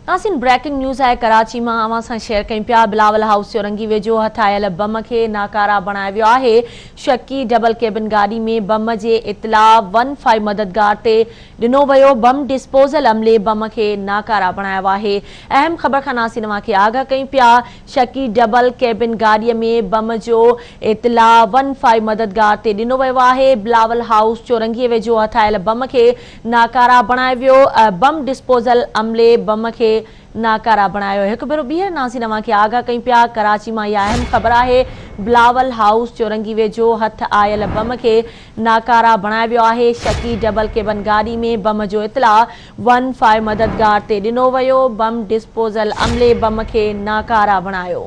ناظرين breaking news آهي ڪراچي مان اوهان سان شيئر ڪيون پيا بلاول هائوس چورنگي ويجهو هٿ آيل بم کي ناڪارا بڻايو ويو آهي شڪي ڊبل ڪيبن گاڏي ۾ بم جي اطلاع ون فائيو مددگار تي ڏنو ويو بم ڊسپوزل عملي بم کي ناڪارا بڻايو آهي اهم خبر کان ناظرين اوهان کي آگاهه ڪيون پيا شڪي ڊبل ڪيبن گاڏي ۾ بم جو اطلاع ون فائيو مددگار تي ڏنو ويو آهي بلاول هائوس چورنگي ويجهو هٿ آيل بم کي ناڪارا بڻايو ويو، بم ڊسپوزل عملي بم کي ناڪارا بڻايو. هڪ ڀيرو ٻيهر ناظرين اوهان کي آگاهه ڪيون پيا، ڪراچي مان اها اهم خبر آهي، بلاول هائوس چورنگي ويجهو هٿ آيل بم کي ناڪارا بڻايو ويو آهي، شڪي ڊبل ڪيبن گاڏي ۾ بم جو اطلاع ون فائيو مددگار تي ڏنو ويو، بم ڊسپوزل عملي بم کي ناڪارا بڻايو.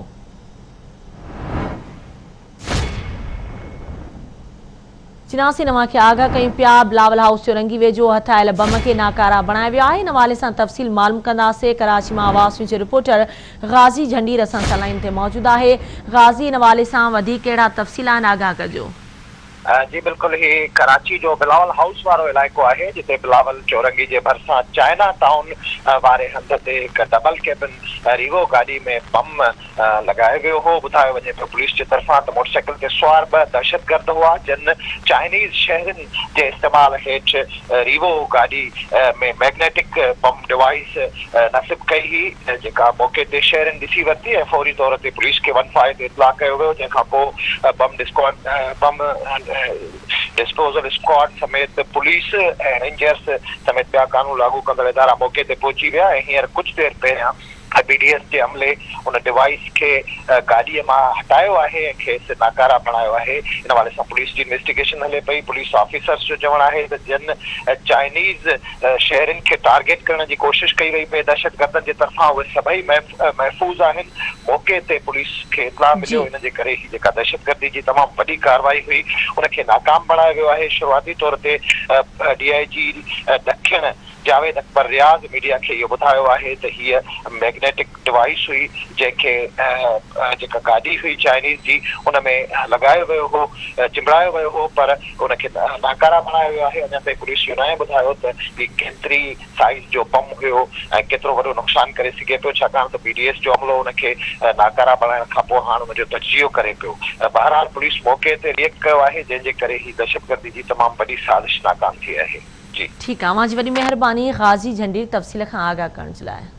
چناسين اوهان کي آگاهه ڪيون پيا، بلاول هائوس چورنگي ويجهو هٿ آيل بم کي ناڪارا بڻايو ويو آهي، ان حوالي سان تفصيل معلوم ڪنداسين، ڪراچي مان آواز نيوز جي رپورٽر غازي جهنڊير اسان سان لائين تي موجود آهي، غازي ان حوالي سان وڌيڪ ڪهڙا تفصيل آهن آگاهه ڪجو. جي بلڪل هي ڪراچي جو بلاول هائوس وارو علائقو آهي جتي بلاول چورنگي جي ڀرسان چائنا ٽائون واري هنڌ تي هڪ ڊبل ڪيبن ريوو گاڏي ۾ بم لڳايو ويو هو، ٻڌايو وڃي پيو پوليس جي طرفان ته موٽرسائيڪل تي سوار ٻه دهشتگرد هئا جن چائنيز شهرين جي استعمال هيٺ ريوو گاڏي ۾ ميگنيٽڪ بم ڊوائيس نصب ڪئي هئي جيڪا موقعي تي شهرين ڏسي ورتي ۽ فوري طور تي پوليس کي ون فائيو تي اطلاع ڪيو ويو جنهن کان پوء بم بم ڊسپوزل اسڪواڊ سميت پوليس ۽ رينجرز سميت ٻيا قانون لاڳو ڪندڙ ادارا موقعي تي پهچي ويا ۽ هينئر ڪجهه دير پهريان بي ڊي ايس جي عملي ان ڊوائيس کي گاڏيء مان هٽايو آهي ۽ کيس ناڪاره بڻايو آهي. ان حوالي سان پوليس جي انويسٽيگيشن هلي پئي. پوليس آفيسرز جو چوڻ آهي ته جن چائنيز شهرين کي ٽارگيٽ ڪرڻ جي ڪوشش ڪئي وئي پئي دهشتگردن جي طرفان اهي سڀئي محفوظ آهن. موقعي تي پوليس کي اطلاع مليو ان جي ڪري هي جيڪا دهشتگردي جي تمام وڏي ڪارروائي هئي ان کي ناڪام بڻايو ويو آهي. شروعاتي طور تي ڊي I جي ڏکڻ جاويد اڪبر رياض ميڊيا کي اهو ٻڌايو آهي ته هيء ميگنيٽڪ ڊوائيس هئي جنهن کي جيڪا گاڏي هئي چائنيز جي ان ۾ لڳايو ويو هو چنبڙايو ويو هو پر ان کي ناڪاره بڻايو ويو آهي اڃا تائين پوليس اهو ناهي ٻڌايو ته هي ڪيتري سائيز جو بم هيو ۽ ڪيترو وڏو نقصان ڪري سگهي پيو ڇاڪاڻ ته بي ڊي ايس جو عملو ان کي ناڪاره بڻائڻ کانپوء هاڻ ان جو تجزيو ڪري پيو بهرحال پوليس موقعي تي ريئڪٽ ڪيو آهي جنهن جي ڪري هي دهشتگردي جي تمام وڏي سازش ناڪام ٿي آهي. جي. ٺيڪ آ اوهان جي وڏي مهرباني غازي جهنڊير تفصيل کان آگاهه ڪرڻ جي لاء.